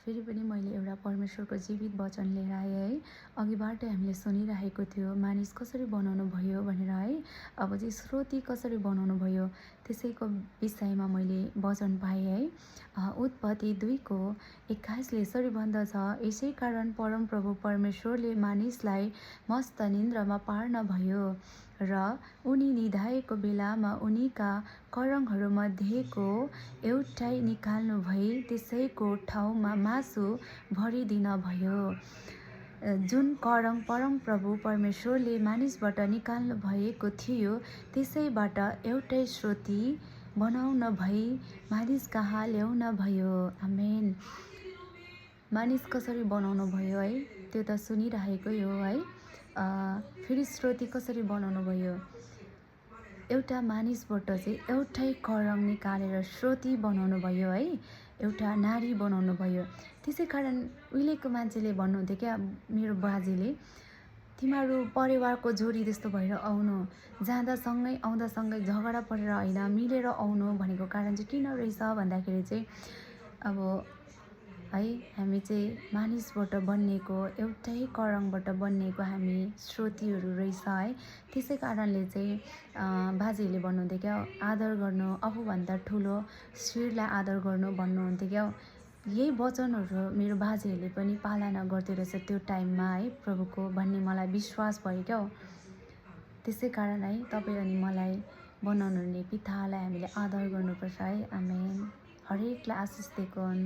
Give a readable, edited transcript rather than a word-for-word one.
फेरि पनि मैले एउटा परमेश्वरको जीवित वचन लिएर आएँ है। अघिबाटै हामीले सुनिरहेको थियो मानिस कसरी बनाउनु भयो भनेर है। अब चाहिँ श्रोती कसरी बनाउनु भयो त्यसैको विषयमा मैले वचन पाएँ है। उत्पत्ति 2:21 यसरी भन्दछ, यसै कारण परमप्रभु परमेश्वरले मानिसलाई मस्त निन्द्रामा पार्न भयो र उनी निधाएको बेलामा उनीका करङहरूमध्येको एउटै निकाल्नु भई त्यसैको ठाउँमा मासु भरिदिन भयो। जुन करङ परमप्रभु परमेश्वरले मानिसबाट निकाल्नु भएको थियो त्यसैबाट एउटै श्रोती बनाउन भई मानिस कहाँ ल्याउन भयो। आमेन। मानिस कसरी बनाउनु भयो है, त्यो त सुनिरहेकै हो है। फेरि श्रोती कसरी बनाउनु भयो, एउटा मानिसबाट चाहिँ एउटै करङ निकालेर श्रोती बनाउनु भयो है, एउटा नारी बनाउनु भयो। त्यसै कारण उहिलेको मान्छेले भन्नुहुन्थ्यो क्या, मेरो बाजेले, तिमीहरू परिवारको जोडी जस्तो भएर आउनु, जाँदा सँगै आउँदा सँगै झगडा परेर होइन, मिलेर आउनु भनेको कारण चाहिँ किन रहेछ भन्दाखेरि चाहिँ अब है, हामी चाहिँ मानिसबाट बनिएको एउटै करङबाट बनिएको हामी श्रोतीहरू रहेछ है। त्यसै कारणले चाहिँ बाजेहरूले भन्नुहुन्थ्यो क्या, आदर गर्नु आफूभन्दा ठुलो शिरलाई आदर गर्नु भन्नुहुन्थ्यो क्या। यही वचनहरू मेरो बाजेहरूले पनि पालना गर्थ्यो रहेछ त्यो टाइममा है प्रभुको भन्ने मलाई विश्वास भयो क्या। त्यसै कारण है तपाईँ अनि मलाई बनाउनु हुने पितालाई हामीले आदर गर्नुपर्छ है। आमेन। हरेकलाई आशिष दिएको हुन्।